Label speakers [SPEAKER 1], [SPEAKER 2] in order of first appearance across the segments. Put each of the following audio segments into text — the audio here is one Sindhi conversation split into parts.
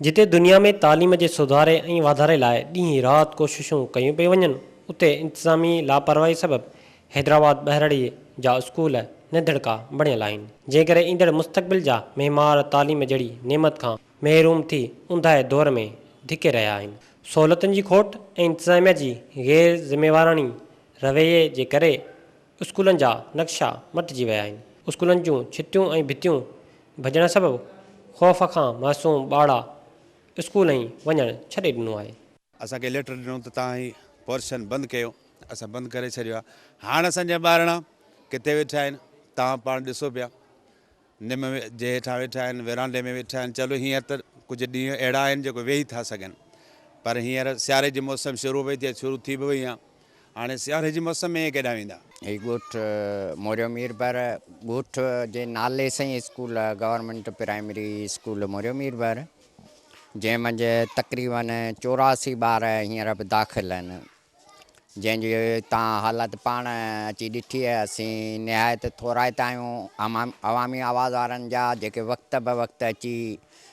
[SPEAKER 1] جتي دنيا ۾ تعليم جي سڌاري ۽ واڌاري لاء ڏينهن رات ڪوششون ڪيون پيون وڃن، اتي انتظامي لاپرواهي سبب حيدرآباد ٻهراڙي جا اسڪول نڌڻڪا بڻيل آهن، جنهن ڪري ايندڙ مستقبل جا معمار تعليم جهڙي نعمت کان محروم ٿي اونداهي دور ۾ ڌڪي رهيا آهن. سهولتن جي کوٽ ۽ انتظاميا جي غير ذميواراڻي رويي جي ڪري اسڪولن جا نقشا مٽجي ويا آهن. اسڪولن جون ڇتيون ۽ ڀتيون ڀڄڻ سبب خوف کان معصوم ٻارڙا اسڪول ئي وڃڻ ڇڏي ڏنو آهي.
[SPEAKER 2] اسان کي ليٽر ڏنو ته توهان هي پورشن بند ڪيو، اسان بند ڪري ڇڏيو آهي. هاڻ اسان جا ٻارڙا ڪٿي ويٺا آهن، توهان پاڻ ڏسو پيا. نم جي هيٺان ويٺا آهن، ورانڊي ۾ ويٺا آهن، چلو هينئر ته ڪجهه ڏينهن اهڙا آهن جيڪو ويهي ٿا سگهن پر هينئر سياري جي موسم شروع پئي ٿئي، شروع ٿي به وئي آهي، هاڻي سياري جي موسم ۾ اهي ڪيڏانهن ويندا.
[SPEAKER 3] هي ڳوٺ موريو ميربحر ڳوٺ جي نالي سان ئي اسڪول آهي، government primary school Morio Mirbahar, جنهن منجهه تقريبن 84 ٻار هينئر به داخل آهن. جنهن جي توهان حالت پاڻ اچي ڏٺي آهي، اسين نهايت ٿورائتا آهيون عوامي آواز وارن جا جيڪي وقت به وقت اچي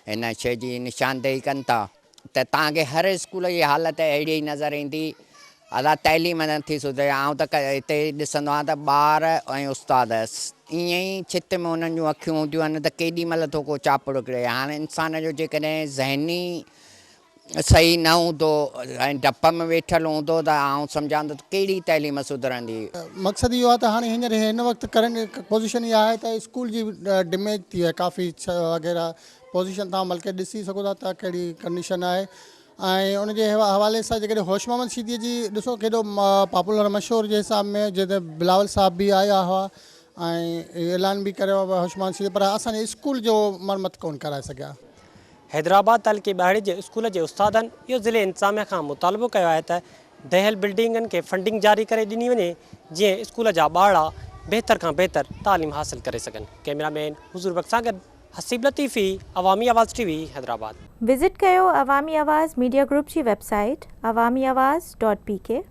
[SPEAKER 3] هن شيء جي نشاندهي ڪن ٿا ته توهان کي هر اسڪول جي حالت اهڙي ئي نظر ايندي ادا تعليم نه ٿي سڌري آئون ته هتي ڏسندو آهيان ته ٻار ۽ استاد ائين ئي ڇت ۾ انهن جون اکيون هونديون آهن ته ڪيڏي مهل ٿو ڪو چاپڙ اکڙي هاڻي انسان جو جيڪڏهن ذهني صحيح نه هوندو ۽ ڊپ ۾ ويٺل هوندو ته آئون سمجهان ٿو ته ڪهڙي تعليم سڌرندي.
[SPEAKER 4] مقصد اهو آهي ته هاڻي هينئر هن وقت ڪرنٽ پوزيشن اها آهي ته اسڪول جي ڊميج ٿي آهي ڪافي وغيره پوزيشن توهان بلڪه ڏسي سگهو ٿا ته ڪهڙي ڪنڊيشن آهي ۽ ان جي حوالي سان جيڪڏهن هوش محمد شيدي جي ڏسو ڪيڏو پاپولر مشهور جي حساب ۾ جنهن تي بلاول صاحب به آيا هئا ۽ اعلان به ڪريو هوش محمد شيدي پر اسان جي اسڪول جو مرمت ڪونه ڪرائي سگهيا.
[SPEAKER 1] حيدرآباد تعلقي ٻاهڙي جي اسڪول جي استادن اهو ضلعي انتظاميا کان مطالبو ڪيو آهي ته ڊهيل بلڊنگن کي فنڊنگ جاري ڪري ڏني وڃي جيئن اسڪول جا ٻارڙا بهتر کان بهتر تعليم حاصل ڪري سگهن. ڪئميرا مين حضور بخش سان گڏ حسيب لطيفي، عوامي آواز ٽي وي، حيدرآباد.
[SPEAKER 5] وزٽ ڪيو عوامي آواز ميڊيا گروپ جي web site Awami Awaz dot P K.